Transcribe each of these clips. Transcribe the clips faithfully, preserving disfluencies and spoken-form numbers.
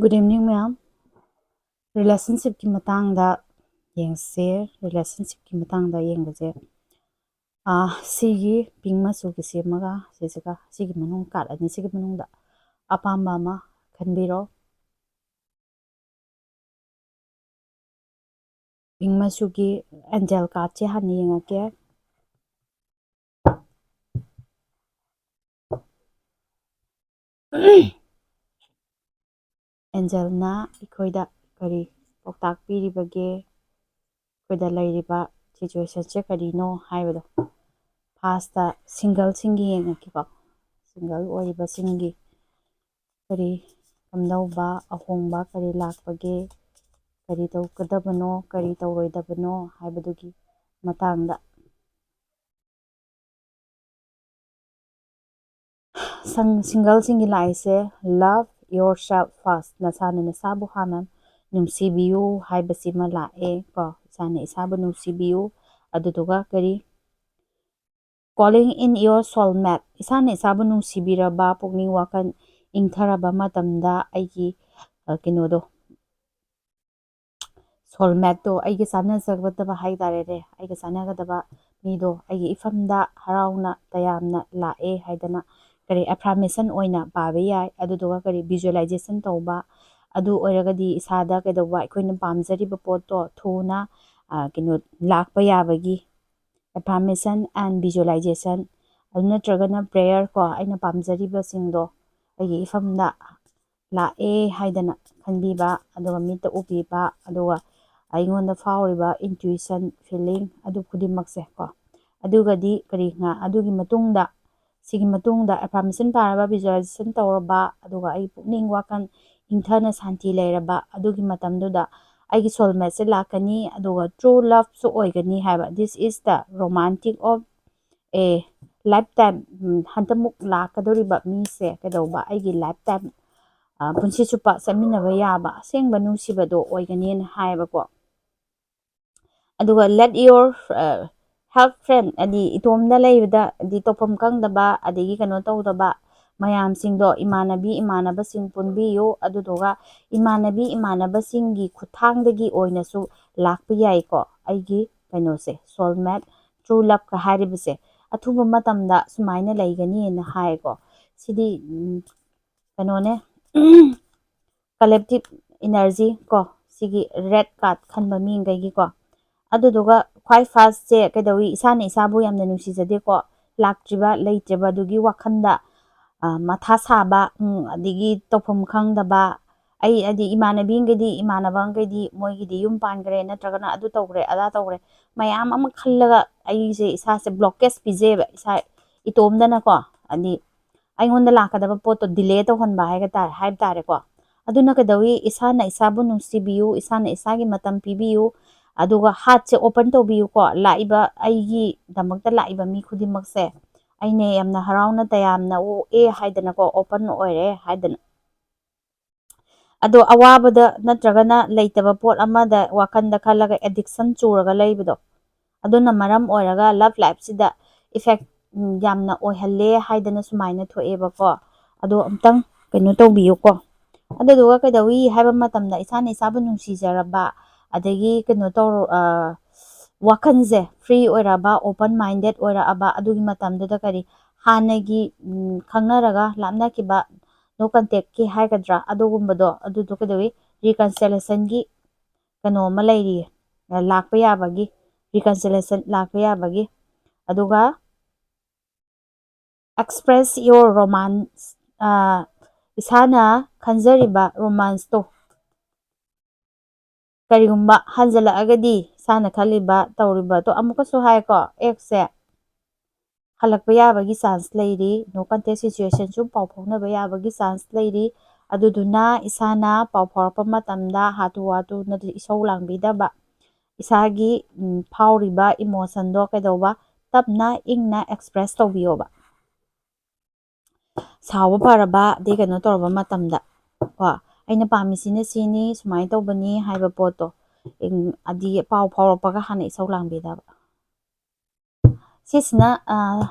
Good evening, ꯃꯌꯥꯝ꯫ ꯔꯤꯂꯦꯁꯟꯁꯤꯞꯀꯤ ꯃꯇꯥꯡꯗ ꯌꯦꯡꯁꯦ꯫ ꯔꯤꯂꯦꯁꯟꯁꯤꯞꯀꯤ ꯃꯇꯥꯡꯗ ꯌꯦꯡꯕꯁꯦ, ꯑꯥ, ꯁꯤꯒꯤ ꯄꯤꯡ ꯃꯆꯨꯒꯤ ꯁꯦꯝꯃꯒ ꯁꯤꯁꯤꯒ ꯁꯤꯒꯤ ꯃꯅꯨꯡ ꯀꯥꯔꯠ ꯑꯅꯤꯁꯤꯒꯤ ꯃꯅꯨꯡꯗ ꯑꯄꯥꯝꯕ ꯑꯃ ꯈꯟꯕꯤꯔꯣ꯫ ꯄꯤꯡ ꯃꯆꯨꯒꯤ ꯑꯦꯟꯖꯦꯜ ꯀꯥꯔꯠꯁꯦ ꯍꯥꯟꯅ ꯌꯦꯡꯉꯛꯀꯦ꯫ ꯑꯦꯟꯖꯦꯜꯅ ꯑꯩꯈꯣꯏꯗ ꯀꯔꯤ ꯄꯥꯎꯇꯥꯛ ꯄꯤꯔꯤꯕꯒꯦ? ꯑꯩꯈꯣꯏꯗ ꯂꯩꯔꯤꯕ ꯁꯤꯆꯨꯋꯦꯁꯟꯁꯦ ꯀꯔꯤꯅꯣ ꯍꯥꯏꯕꯗꯣ꯫ ꯐꯥꯔꯁꯇ ꯁꯤꯡꯒꯜꯁꯤꯡꯒꯤ ꯌꯦꯡꯉꯛꯀꯦꯀꯣ꯫ ꯁꯤꯡꯒꯜ ꯑꯣꯏꯔꯤꯕꯁꯤꯡꯒꯤ ꯀꯔꯤ ꯀꯝꯗꯧꯕ ꯑꯍꯣꯡꯕ ꯀꯔꯤ ꯂꯥꯛꯄꯒꯦ? ꯀꯔꯤ ꯇꯧꯒꯗꯕꯅꯣ, ꯀꯔꯤ ꯇꯧꯔꯣꯏꯗꯕꯅꯣ ꯍꯥꯏꯕꯗꯨꯒꯤ ꯃꯇꯥꯡꯗ꯫ ꯁꯪ-, ꯁꯤꯡꯒꯜꯁꯤꯡꯒꯤ ꯂꯥꯛꯏꯁꯦ, "Love yourself first", ꯅꯁꯥꯅ ꯅꯁꯥꯕꯨ ꯍꯥꯟꯅ ꯅꯨꯡꯁꯤꯕꯤꯌꯨ ꯍꯥꯏꯕꯁꯤꯃ ꯂꯥꯛꯑꯦ ꯀꯣ꯫ ꯏꯁꯥꯅ ꯏꯁꯥꯕꯨ ꯅꯨꯡꯁꯤꯕꯤꯌꯨ꯫ ꯑꯗꯨꯗꯨꯒ ꯀꯔꯤ? "Calling in your soulmate", ꯏꯁꯥꯅ ꯏꯁꯥꯕꯨ ꯅꯨꯡꯁꯤꯕꯤꯔꯕ, ꯄꯨꯛꯅꯤꯡ ꯋꯥꯈꯜ ꯏꯪꯊꯔꯕ ꯃꯇꯝꯗ ꯑꯩꯒꯤ, ꯑ, ꯀꯩꯅꯣꯗꯣ, ꯁꯣꯜꯃꯦꯠꯇꯣ, ꯑꯩꯒꯤ ꯆꯥꯟꯅꯖꯒꯗꯕ ꯍꯥꯏ ꯇꯥꯔꯦꯅꯦ, ꯑꯩꯒ ꯆꯥꯟꯅꯒꯗꯕ ꯃꯤꯗꯣ ꯑꯩꯒꯤ ꯏꯐꯝꯗ ꯍꯔꯥꯎꯅ ꯇꯌꯥꯝꯅ ꯂꯥꯛꯑꯦ ꯍꯥꯏꯗꯅ ꯀꯔꯤ ꯑꯦꯐꯥꯔꯃꯦꯁꯟ ꯑꯣꯏꯅ ꯄꯥꯕ ꯌꯥꯏ꯫ ꯑꯗꯨꯗꯨꯒ ꯀꯔꯤ ꯚꯤꯖꯨꯋꯦꯂꯥꯏꯖꯦꯁꯟ ꯇꯧꯕ, ꯑꯗꯨ ꯑꯣꯏꯔꯒꯗꯤ ꯏꯁꯥꯗ ꯀꯩꯗꯧꯕ, ꯑꯩꯈꯣꯏꯅ ꯄꯥꯝꯖꯔꯤꯕ ꯄꯣꯠꯇꯣ ꯊꯨꯅ, ꯑ, ꯀꯩꯅꯣ, ꯂꯥꯛꯄ ꯌꯥꯕꯒꯤ ꯑꯦꯐꯥꯔꯃꯦꯁꯟ ꯑꯦꯟ ꯚꯤꯖꯨꯋꯦꯂꯥꯏꯖꯦꯁꯟ, ꯑꯗꯨ ꯅꯠꯇ꯭ꯔꯒꯅ ꯄ꯭ꯔꯦꯌꯔ ꯀꯣ, ꯑꯩꯅ ꯄꯥꯝꯖꯔꯤꯕꯁꯤꯡꯗꯣ ꯑꯩꯒꯤ ꯏꯐꯝꯗ ꯂꯥꯛꯑꯦ ꯍꯥꯏꯗꯅ ꯈꯟꯕꯤꯕ, ꯑꯗꯨꯒ ꯃꯤꯠꯇ ꯎꯕꯤꯕ, ꯑꯗꯨꯒ ꯑꯩꯉꯣꯟꯗ ꯐꯥꯎꯔꯤꯕ ꯏꯟꯇ꯭ꯌꯨꯏꯁꯟ, ꯐꯤꯂꯤꯡ, ꯑꯗꯨ ꯈꯨꯗꯤꯡꯃꯛꯁꯦ ꯀꯣ꯫ ꯑꯗꯨꯒꯗꯤ ꯀꯔꯤ ꯉ-, ꯑꯗꯨꯒꯤ ꯃꯇꯨꯡꯗ, ꯁꯤꯒꯤ ꯃꯇꯨꯡꯗ ꯑꯦꯐꯥꯔꯃꯦꯁꯟ ꯄꯥꯔꯕ, ꯚꯤꯖꯨꯋꯦꯂꯥꯏꯖꯦꯁꯟ ꯇꯧꯔꯕ, ꯑꯗꯨꯒ ꯑꯩ ꯄꯨꯛꯅꯤꯡ ꯋꯥꯈꯜ ꯏꯪꯊꯅ ꯁꯥꯟꯇꯤ ꯂꯩꯔꯕ ꯑꯗꯨꯒꯤ ꯃꯇꯝꯗꯨꯗ ꯑꯩꯒꯤ ꯁꯣꯜꯃꯦꯠꯁꯦ ꯂꯥꯛꯀꯅꯤ, ꯑꯗꯨꯒ ꯇ꯭ꯔꯨ ꯂꯞꯁꯨ ꯑꯣꯏꯒꯅꯤ ꯍꯥꯏꯕ꯫ This is the romantic of a lifetime, ꯎꯝ, ꯍꯟꯗꯛꯃꯨꯛ ꯂꯥꯛꯀꯗꯧꯔꯤꯕ ꯃꯤꯁꯦ ꯀꯩꯗꯧꯕ, ꯑꯩꯒꯤ ꯂꯥꯏꯐ ꯇꯥꯏꯝ, ꯑ, ꯄꯨꯟꯁꯤ ꯆꯨꯞꯄ ꯆꯠꯃꯤꯟꯅꯕ ꯌꯥꯕ ꯑꯁꯦꯡꯕ ꯅꯨꯡꯁꯤꯕꯗꯣ ꯑꯣꯏꯒꯅꯤꯅ ꯍꯥꯏꯌꯦꯕꯀꯣ꯫ ꯑꯗꯨꯒ let your, ꯑ, help friend, ꯍꯥꯏꯗꯤ ꯏꯇꯣꯝꯗ ꯂꯩꯕꯗ, ꯍꯥꯏꯗꯤ ꯇꯧꯐꯝ ꯈꯪꯗꯕ, ꯑꯗꯒꯤ ꯀꯩꯅꯣ ꯇꯧꯗꯕ, ꯃꯌꯥꯝꯁꯤꯡꯗꯣ, ꯏꯃꯥꯟꯅꯕꯤ ꯏꯃꯥꯟꯅꯕꯁꯤꯡ ꯄꯨꯟꯕꯤꯌꯨ꯫ ꯑꯗꯨꯗꯨꯒ ꯏꯃꯥꯟꯅꯕꯤ ꯏꯃꯥꯟꯅꯕꯁꯤꯡꯒꯤ ꯈꯨꯠꯊꯥꯡꯗꯒꯤ ꯑꯣꯏꯅꯁꯨ ꯂꯥꯛꯄ ꯌꯥꯏꯀꯣ, ꯑꯩꯒꯤ ꯀꯩꯅꯣꯁꯦ, soulmate, true loveꯀ ꯍꯥꯏꯔꯤꯕꯁꯦ꯫ ꯑꯊꯨꯕ ꯃꯇꯝꯗ ꯁꯨꯃꯥꯏꯅ ꯂꯩꯒꯅꯤꯅ ꯍꯥꯏꯀꯣ꯫ ꯁꯤꯗꯤ ꯎꯝ, ꯀꯩꯅꯣꯅꯦ, collective energy ꯀꯣ, ꯁꯤꯒꯤ red card ꯈꯟꯕ ꯃꯤꯈꯩꯒꯤꯀꯣ꯫ ꯑꯗꯨꯗꯨꯒ ꯈ꯭ꯋꯥꯏ firstꯁꯦ ꯀꯩꯗꯧꯏ? ꯏꯁꯥꯅ ꯏꯁꯥꯕꯨ ꯌꯥꯝꯅ ꯅꯨꯡꯁꯤꯖꯗꯦꯀꯣ, ꯂꯥꯛꯇ꯭ꯔꯤꯕ, ꯂꯩꯇ꯭ꯔꯤꯕ ꯑꯗꯨꯒꯤ ꯋꯥꯈꯜꯗ ꯃꯊꯥ ꯁꯥꯕ, ꯑꯗꯒꯤ ꯇꯧꯐꯝ ꯈꯪꯗꯕ꯫ ꯑꯩ ꯍꯥꯏꯗꯤ ꯏꯃꯥꯟꯅꯕꯤꯈꯩꯗꯤ, ꯏꯃꯥꯟꯅꯕꯈꯩꯗꯤ ꯃꯣꯏꯒꯤꯗꯤ ꯌꯨꯝ ꯄꯥꯟꯈ꯭ꯔꯦ, ꯅꯠꯇ꯭ꯔꯒꯅ ꯑꯗꯨ ꯇꯧꯈ꯭ꯔꯦ, ꯑꯗꯥ ꯇꯧꯈ꯭ꯔꯦ, ꯃꯌꯥꯝ ꯑꯃ ꯈꯜꯂꯒ ꯑꯩꯁꯦ ꯏꯁꯥꯁꯦ blockage ꯄꯤꯖꯩꯑꯕ, ꯏꯁꯥ ꯏꯇꯣꯝꯗꯅꯀꯣ꯫ ꯍꯥꯏꯗꯤ ꯑꯩꯉꯣꯟꯗ ꯂꯥꯛꯀꯗꯕ ꯄꯣꯠꯇꯣ delay ꯇꯧꯍꯟꯕ ꯍꯥꯏꯕ ꯇꯥꯔꯦ, ꯍꯥꯏꯕ ꯇꯥꯔꯦꯀꯣ꯫ ꯑꯗꯨꯅ ꯀꯩꯗꯧꯏ? ꯏꯁꯥꯅ ꯏꯁꯥꯕꯨ ꯅꯨꯡꯁꯤꯕꯤꯌꯨ, ꯏꯁꯥꯅ ꯏꯁꯥꯒꯤ ꯃꯇꯝ ꯄꯤꯕꯤꯌꯨ, ꯑꯗꯨꯒ heartꯁꯦ open ꯇꯧꯕꯤꯌꯨꯀꯣ꯫ ꯂꯥꯛꯏꯕ, ꯑꯩꯒꯤꯗꯃꯛꯇ ꯂꯥꯛꯏꯕ ꯃꯤ ꯈꯨꯗꯤꯡꯃꯛꯁꯦ ꯑꯩꯅ ꯌꯥꯝꯅ ꯍꯔꯥꯎꯅ ꯇꯌꯥꯝꯅ ꯑꯣꯛꯑꯦ ꯍꯥꯏꯗꯅꯀꯣ, open ꯑꯣꯏꯔꯦ ꯍꯥꯏꯗꯅ꯫ ꯑꯗꯣ ꯑꯋꯥꯕꯗ ꯅꯠꯇ꯭ꯔꯒꯅ ꯂꯩꯇꯕ ꯄꯣꯠ ꯑꯃꯗ ꯋꯥꯈꯜꯗ ꯈꯜꯂꯒ addiction ꯆꯨꯔꯒ ꯂꯩꯕꯗꯣ, ꯑꯗꯨꯅ ꯃꯔꯝ ꯑꯣꯏꯔꯒ love lifeꯁꯤꯗ effect ꯌꯥꯝꯅ ꯑꯣꯏꯍꯜꯂꯦ ꯍꯥꯏꯗꯅ ꯁꯨꯃꯥꯏꯅ ꯊꯣꯛꯑꯦꯕꯀꯣ꯫ ꯑꯗꯣ ꯑꯝꯇꯪ ꯀꯩꯅꯣ ꯇꯧꯕꯤꯌꯨꯀꯣ꯫ ꯑꯗꯨꯗꯨꯒ ꯀꯩꯗꯧꯏ ꯍꯥꯏꯕ ꯃꯇꯝꯗ ꯏꯁꯥꯅ ꯏꯁꯥꯕꯨ ꯅꯨꯡꯁꯤꯖꯔꯕ, ꯑꯗꯒꯤ ꯀꯩꯅꯣ ꯇꯧꯔ-, ꯋꯥꯈꯜꯁꯦ free ꯑꯣꯏꯔꯛꯑꯕ, open minded ꯑꯣꯏꯔꯛꯑꯕ, ꯑꯗꯨꯒꯤ ꯃꯇꯝꯗꯨꯗ ꯀꯔꯤ, ꯍꯥꯟꯅꯒꯤ ꯈꯪꯅꯔꯒ ꯂꯥꯞꯅꯈꯤꯕ, no contactꯀꯤ ꯍꯥꯏꯒꯗ꯭ꯔꯥ, ꯑꯗꯨꯒꯨꯝꯕꯗꯣ, ꯑꯗꯨꯗꯣ ꯀꯩꯗꯧꯏ, reconciliationꯒꯤ ꯀꯩꯅꯣ ꯑꯃ ꯂꯩꯔꯤꯌꯦ, ꯂꯥꯛꯄ ꯌꯥꯕꯒꯤ, reconciliation ꯂꯥꯛꯄ ꯌꯥꯕꯒꯤ꯫ ꯑꯗꯨꯒ express your romance, ꯏꯁꯥꯅ ꯈꯟꯖꯔꯤꯕ romanceꯇꯣ ꯀꯔꯤꯒꯨꯝꯕ ꯍꯟꯖꯜꯂꯛꯑꯒꯗꯤ, ꯏꯁꯥꯅ ꯈꯜꯂꯤꯕ ꯇꯧꯔꯤꯕꯗꯣ ꯑꯃꯨꯛꯀꯁꯨ ꯍꯥꯏꯀꯣ, ꯑꯦꯛꯁꯁꯦ ꯍꯜꯂꯛꯄ ꯌꯥꯕꯒꯤ chance ꯂꯩꯔꯤ, no contact situationꯁꯨ ꯄꯥꯎ ꯐꯥꯎꯅꯕ ꯌꯥꯕꯒꯤ chance ꯂꯩꯔꯤ꯫ ꯑꯗꯨꯗꯨꯅ ꯏꯁꯥꯅ ꯄꯥꯎ ꯐꯥꯎꯔꯛꯄ ꯃꯇꯝꯗ ꯍꯥꯊꯨ ꯍꯥꯊꯨꯅ ꯏꯁꯧ ꯂꯥꯡꯕꯤꯗꯕ, ꯏꯁꯥꯒꯤ ꯐꯥꯎꯔꯤꯕ emotionꯗꯣ ꯀꯩꯗꯧꯕ, ꯇꯞꯅ ꯏꯪꯅ express ꯇꯧꯕꯤꯌꯣꯕ꯫ ꯁꯥꯎꯕ ꯐꯔꯕ ꯑꯗꯩ ꯀꯩꯅꯣ ꯇꯧꯔꯕ ꯃꯇꯝꯗ ꯀꯣ, "ꯑꯩꯅ ꯄꯥꯝꯃꯤꯁꯤꯅ ꯁꯤꯅꯤ, ꯁꯨꯃꯥꯏꯅ ꯇꯧꯕꯅꯤ" ꯍꯥꯏꯕ ꯄꯣꯠꯇꯣ, ꯑꯗꯤ ꯄꯥꯎ ꯐꯥꯎꯔꯛꯄꯒ ꯍꯥꯟꯅ ꯏꯁꯧ ꯂꯥꯡꯕꯤꯗꯕ꯫ ꯁꯤꯁꯤꯅ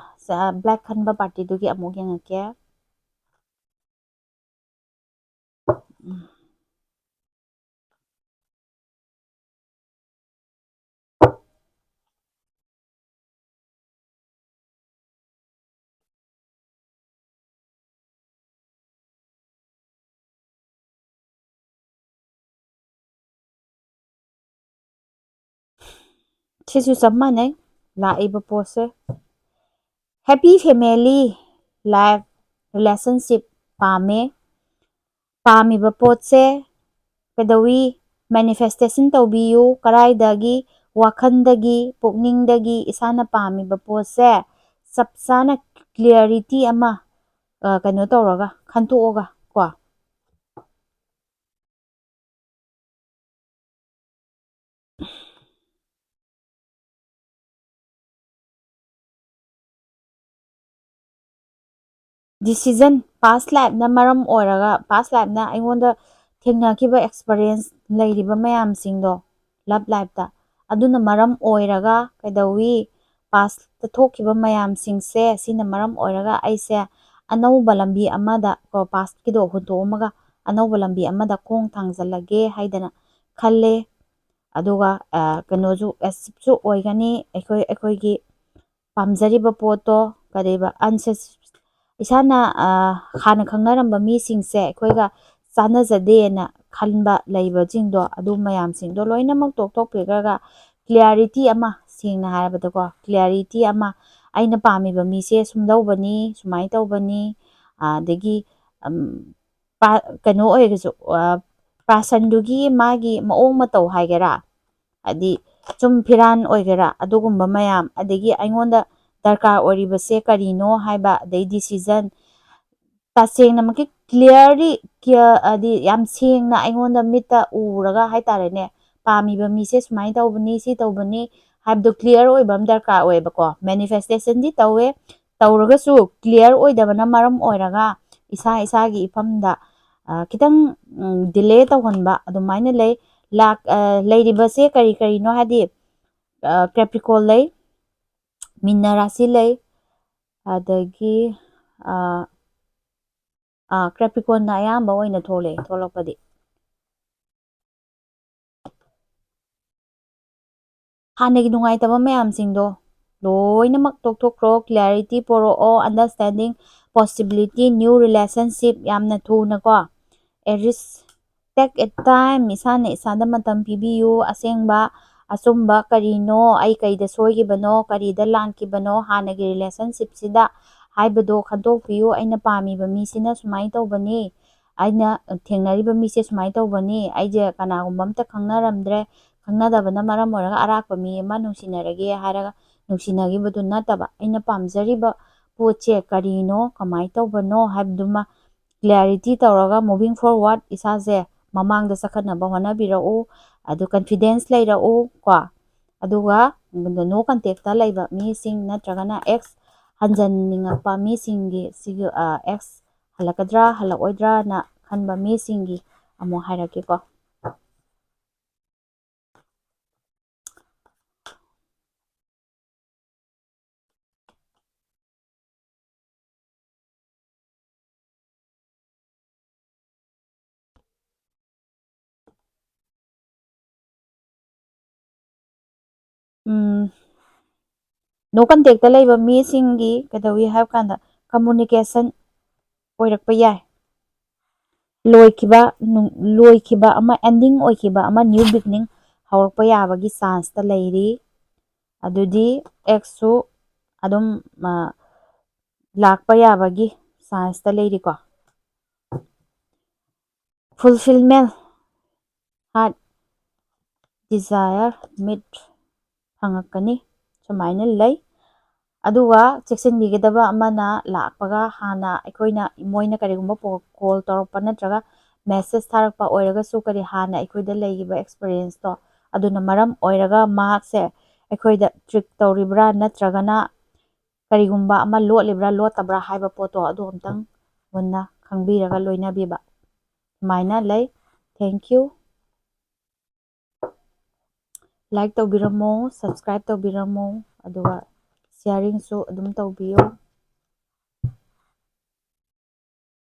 black ꯈꯟꯕ partyꯗꯨꯒꯤ ꯑꯃꯨꯛ ꯌꯦꯡꯉꯛꯀꯦ꯫ ꯁꯤꯁꯨ ꯆꯞ ꯃꯥꯟꯅꯩ꯫ ꯂꯥꯛꯏꯕ ꯄꯣꯠꯁꯦ happy family life relationship ꯄꯥꯝꯃꯦ꯫ ꯄꯥꯝꯃꯤꯕ ꯄꯣꯠꯁꯦ ꯀꯩꯗꯧꯋꯤ? Manifestation ꯇꯧꯕꯤꯌꯨ꯫ ꯀꯔꯥꯏꯗꯒꯤ? ꯋꯥꯈꯜꯗꯒꯤ, ꯄꯨꯛꯅꯤꯡꯗꯒꯤ ꯏꯁꯥꯅ ꯄꯥꯝꯃꯤꯕ ꯄꯣꯠꯁꯦ ꯆꯞ ꯆꯥꯅ clarity ꯑꯃ, ꯑ, ꯀꯩꯅꯣ ꯇꯧꯔꯒ, ꯈꯟꯇꯣꯛꯑꯒ ꯀꯣ꯫ Decision, past lifeꯅ ꯃꯔꯝ ꯑꯣꯏꯔꯒ, past lifeꯅ ꯑꯩꯉꯣꯟꯗ ꯊꯦꯡꯅꯈꯤꯕ experience ꯂꯩꯔꯤꯕ ꯃꯌꯥꯝꯁꯤꯡꯗꯣ, love lifeꯇ, ꯑꯗꯨꯅ ꯃꯔꯝ ꯑꯣꯏꯔꯒ ꯀꯩꯗꯧꯋꯤ? Pastꯇ ꯊꯣꯛꯈꯤꯕ ꯃꯌꯥꯝꯁꯤꯡꯁꯦ, ꯁꯤꯅ ꯃꯔꯝ ꯑꯣꯏꯔꯒ ꯑꯩꯁꯦ ꯑꯅꯧꯕ ꯂꯝꯕꯤ ꯑꯃꯗ ꯀꯣ, pastꯀꯤꯗꯣ ꯍꯨꯟꯇꯣꯛꯑꯝꯃꯒ ꯑꯅꯧꯕ ꯂꯝꯕꯤ ꯑꯃꯗ ꯈꯣꯡ ꯊꯥꯡꯖꯜꯂꯒꯦ ꯍꯥꯏꯗꯅ ꯈꯜꯂꯦ꯫ ꯑꯗꯨꯒ, ꯑ, ꯀꯩꯅꯣꯁꯨ achieveꯁꯨ ꯑꯣꯏꯒꯅꯤ꯫ ꯑꯩꯈꯣꯏ, ꯑꯩꯈꯣꯏꯒꯤ ꯄꯥꯝꯖꯔꯤꯕ ꯄꯣꯠꯇꯣ, ꯀꯔꯤꯕ, ancest-, ꯏꯁꯥꯅ, ꯑ, ꯍꯥꯟꯅ ꯈꯪꯅꯔꯝꯕ ꯃꯤꯁꯤꯡꯁꯦ ꯑꯩꯈꯣꯏꯒ ꯆꯥꯟꯅꯖꯗꯦꯅ ꯈꯟꯕ ꯂꯩꯕꯁꯤꯡꯗꯣ, ꯑꯗꯨ ꯃꯌꯥꯝꯁꯤꯡꯗꯣ ꯂꯣꯏꯅꯃꯛ ꯇꯣꯛꯊꯣꯛꯄꯤꯈ꯭ꯔꯒ clarity ꯑꯃ, ꯁꯦꯡꯅ ꯍꯥꯏꯔꯕꯗꯀꯣ, clarity ꯑꯃ, ꯑꯩꯅ ꯄꯥꯝꯃꯤꯕ ꯃꯤꯁꯦ ꯁꯨꯝꯗꯧꯕꯅꯤ, ꯁꯨꯃꯥꯏꯅ ꯇꯧꯕꯅꯤ, ꯑꯗꯒꯤ, ꯎꯝ, ꯄꯥ-, ꯀꯩꯅꯣ ꯑꯣꯏꯔꯁꯨ, ꯑ, personꯗꯨꯒꯤ ꯃꯥꯒꯤ ꯃꯑꯣꯡ ꯃꯇꯧ ꯍꯥꯏꯒꯦꯔꯥ, ꯍꯥꯏꯗꯤ ꯆꯨꯝ ꯐꯤꯔꯥꯟ ꯑꯣꯏꯒꯦꯔꯥ, ꯑꯗꯨꯒꯨꯝꯕ ꯃꯌꯥꯝ, ꯑꯗꯒꯤ ꯑꯩꯉꯣꯟꯗ ꯗꯔꯀꯥꯔ ꯑꯣꯏꯔꯤꯕꯁꯦ ꯀꯔꯤꯅꯣ ꯍꯥꯏꯕ, ꯑꯗꯩ decision ꯇꯁꯦꯡꯅꯃꯛꯀꯤ clearly, clear, ꯍꯥꯏꯗꯤ ꯌꯥꯝ ꯁꯦꯡꯅ ꯑꯩꯉꯣꯟꯗ ꯃꯤꯠꯇ ꯎꯔꯒ ꯍꯥꯏꯇꯥꯔꯦꯅꯦ, ꯄꯥꯝꯃꯤꯕ ꯃꯤꯁꯦ ꯁꯨꯃꯥꯏꯅ ꯇꯧꯕꯅꯤ, ꯁꯤ ꯇꯧꯕꯅꯤ ꯍꯥꯏꯕꯗꯣ clear ꯑꯣꯏꯕ ꯑꯃ ꯗꯔꯀꯥꯔ ꯑꯣꯏꯌꯦꯕꯀꯣ꯫ Manifestationꯗꯤ ꯇꯧꯋꯦ, ꯇꯧꯔꯒꯁꯨ clear ꯑꯣꯏꯗꯕꯅ ꯃꯔꯝ ꯑꯣꯏꯔꯒ ꯏꯁꯥ ꯏꯁꯥꯒꯤ ꯏꯐꯝꯗ, ꯑ, ꯈꯤꯇꯪ, ꯎꯝ, delay ꯇꯧꯍꯟꯕ ꯑꯗꯨꯃꯥꯏꯅ ꯂꯩ꯫ ꯂꯥꯛ-, ꯑ, ꯂꯩꯔꯤꯕꯁꯦ ꯀꯔꯤ ꯀꯔꯤꯅꯣ ꯍꯥꯏꯗꯤ, ꯑ, Capricorn ꯂꯩ, ꯃꯤꯟꯅ ꯔꯥꯁꯤ ꯂꯩ, ꯑꯗꯒꯤ, ꯑ, ꯀ꯭ꯔꯦꯄ꯭ꯔꯤꯀꯣꯟꯅ ꯑꯌꯥꯝꯕ ꯑꯣꯏꯅ ꯊꯣꯛꯂꯛꯑꯦ, ꯊꯣꯛꯂꯛꯄꯗꯤ꯫ ꯍꯥꯟꯅꯒꯤ ꯅꯨꯡꯉꯥꯏꯇꯕ ꯃꯌꯥꯝꯁꯤꯡꯗꯣ ꯂꯣꯏꯅꯃꯛ ꯇꯣꯛꯊꯣꯛꯈ꯭ꯔꯣ꯫ ꯀ꯭ꯂꯦꯔꯤꯇꯤ ꯄꯣꯔꯛꯑꯣ, ꯑꯟꯗꯔꯁ꯭ꯇꯦꯟꯗꯤꯡ, ꯄꯣꯁꯤꯕꯤꯂꯤꯇꯤ, ꯅ꯭ꯌꯨ ꯔꯤꯂꯦꯁꯟꯁꯤꯞ ꯌꯥꯝꯅ ꯊꯨꯅꯀꯣ꯫ ꯑꯦꯔꯤꯁ ꯇꯦꯛ ꯑꯦ ꯇꯥꯏꯝ, ꯏꯁꯥꯅ ꯏꯁꯥꯗ ꯃꯇꯝ ꯄꯤꯕꯤꯌꯨ꯫ ꯑꯁꯦꯡꯕ ꯑꯆꯨꯝꯕ ꯀꯔꯤꯅꯣ, ꯑꯩ ꯀꯩꯗ ꯁꯣꯏꯈꯤꯕꯅꯣ, ꯀꯔꯤꯗ ꯂꯥꯟꯈꯤꯕꯅꯣ, ꯍꯥꯟꯅꯒꯤ ꯔꯤꯂꯦꯁꯟꯁꯤꯞꯁꯤꯗ ꯍꯥꯏꯕꯗꯣ ꯈꯟꯗꯣꯛꯄꯤꯌꯨ꯫ ꯑꯩꯅ ꯄꯥꯝꯃꯤꯕ ꯃꯤꯁꯤꯅ ꯁꯨꯃꯥꯏꯅ ꯇꯧꯕꯅꯤ, ꯑꯩꯅ ꯊꯦꯡꯅꯔꯤꯕ ꯃꯤꯁꯦ ꯁꯨꯃꯥꯏꯅ ꯇꯧꯕꯅꯤ, ꯑꯩꯁꯦ ꯀꯅꯥꯒꯨꯝꯕ ꯑꯝꯇ ꯈꯪꯅꯔꯝꯗ꯭ꯔꯦ, ꯈꯪꯅꯗꯕꯅ ꯃꯔꯝ ꯑꯣꯏꯔꯒ ꯑꯔꯥꯛꯄ ꯃꯤ ꯑꯃ ꯅꯨꯡꯁꯤꯅꯔꯒꯦ ꯍꯥꯏꯔꯒ ꯅꯨꯡꯁꯤꯅꯈꯤꯕꯗꯨ ꯅꯠꯇꯕ, ꯑꯩꯅ ꯄꯥꯝꯖꯔꯤꯕ ꯄꯣꯠꯁꯦ ꯀꯔꯤꯅꯣ, ꯀꯃꯥꯏꯅ ꯇꯧꯕꯅꯣ ꯍꯥꯏꯕꯗꯨꯃ ꯀ꯭ꯂꯦꯔꯤꯇꯤ ꯇꯧꯔꯒ moving forward ꯏꯁꯥꯁꯦ ꯃꯃꯥꯡꯗ ꯆꯠꯈꯠꯅꯕ ꯍꯣꯠꯅꯕꯤꯔꯛꯎ꯫ ꯑꯗꯨ ꯀꯟꯐꯤꯗꯦꯟꯁ ꯂꯩꯔꯛꯎ ꯀꯣ꯫ ꯑꯗꯨꯒ ꯅꯣ ꯀꯟꯇꯦꯛꯇ ꯂꯩꯕ ꯃꯤꯁꯤꯡ ꯅꯠꯇ꯭ꯔꯒꯅ ꯑꯦꯛꯁ ꯍꯟꯖꯟꯅꯤꯡꯉꯛꯄ ꯃꯤꯁꯤꯡꯒꯤ ꯁꯤꯒꯤ, ꯑ, ꯑꯦꯛꯁ ꯍꯜꯂꯛꯀꯗ꯭ꯔꯥ ꯍꯜꯂꯛꯑꯣꯏꯗ꯭ꯔꯥꯅ ꯈꯟꯕ ꯃꯤꯁꯤꯡꯒꯤ ꯑꯃꯨꯛ ꯍꯥꯏꯔꯛꯀꯦꯀꯣ꯫ ꯎꯝ, ꯅꯣ ꯀꯟꯇꯦꯛꯇ ꯂꯩꯕ ꯃꯤꯁꯤꯡꯒꯤ ꯀꯩꯗꯧꯏ ꯍꯥꯏꯕ ꯀꯥꯟꯗ ꯀꯝꯃꯨꯅꯤꯀꯦꯁꯟ ꯑꯣꯏꯔꯛꯄ ꯌꯥꯏ꯫ ꯂꯣꯏꯈꯤꯕ, ꯅꯨꯡ-, ꯂꯣꯏꯈꯤꯕ ꯑꯃ, ꯑꯦꯟꯗꯤꯡ ꯑꯣꯏꯈꯤꯕ ꯑꯃ, ꯅ꯭ꯌꯨ ꯕꯤꯒꯤꯅꯤꯡ ꯍꯧꯔꯛꯄ ꯌꯥꯕꯒꯤ ꯆꯥꯟꯁꯇ ꯂꯩꯔꯤ꯫ ꯑꯗꯨꯗꯤ ꯑꯦꯛꯁꯁꯨ ꯑꯗꯨꯝ, ꯑ, ꯂꯥꯛꯄ ꯌꯥꯕꯒꯤ ꯆꯥꯟꯁꯇ ꯂꯩꯔꯤꯀꯣ꯫ ꯐꯨꯜꯐꯤꯜꯃꯦꯟ, ꯍꯥꯔꯠ ꯗꯤꯖꯥꯌꯔ ꯃꯤꯠ ꯐꯪꯉꯛꯀꯅꯤ, ꯁꯨꯃꯥꯏꯅ ꯂꯩ꯫ ꯑꯗꯨꯒ ꯆꯦꯛꯁꯤꯟꯕꯤꯒꯗꯕ ꯑꯃꯅ, ꯂꯥꯛꯄꯒ ꯍꯥꯟꯅ ꯑꯩꯈꯣꯏꯅ, ꯃꯣꯏꯅ ꯀꯔꯤꯒꯨꯝꯕ ꯀꯣꯜ ꯇꯧꯔꯛꯄ ꯅꯠꯇ꯭ꯔꯒ ꯃꯦꯁꯦꯖ ꯊꯥꯔꯛꯄ ꯑꯣꯏꯔꯒꯁꯨ, ꯀꯔꯤ, ꯍꯥꯟꯅ ꯑꯩꯈꯣꯏꯗ ꯂꯩꯈꯤꯕ ꯑꯦꯛꯁꯄꯤꯔꯤꯌꯦꯟꯁꯇꯣ ꯑꯗꯨꯅ ꯃꯔꯝ ꯑꯣꯏꯔꯒ ꯃꯍꯥꯛꯁꯦ ꯑꯩꯈꯣꯏꯗ ꯇ꯭ꯔꯤꯛ ꯇꯧꯔꯤꯕ꯭ꯔꯥ ꯅꯠꯇ꯭ꯔꯒꯅ ꯀꯔꯤꯒꯨꯝꯕ ꯑꯃ ꯂꯣꯠꯂꯤꯕ꯭ꯔꯥ ꯂꯣꯠꯇꯕ꯭ꯔꯥ ꯍꯥꯏꯕ ꯄꯣꯠꯇꯣ ꯑꯗꯨ ꯑꯝꯇꯪ ꯃꯨꯟꯅ ꯈꯪꯕꯤꯔꯒ ꯂꯣꯏꯅꯕꯤꯕ꯫ ꯁꯨꯃꯥꯏꯅ ꯂꯩ꯫ Thank you꯫ ꯂꯥꯏꯛ ꯇꯧꯕꯤꯔꯝꯃꯣ, ꯁꯕꯁꯀ꯭ꯔꯥꯏꯕ ꯇꯧꯕꯤꯔꯝꯃꯣ, ꯑꯗꯨꯒ ꯁꯤꯌꯥꯔꯤꯡꯁꯨ ꯑꯗꯨꯝ ꯇꯧꯕꯤꯌꯣ꯫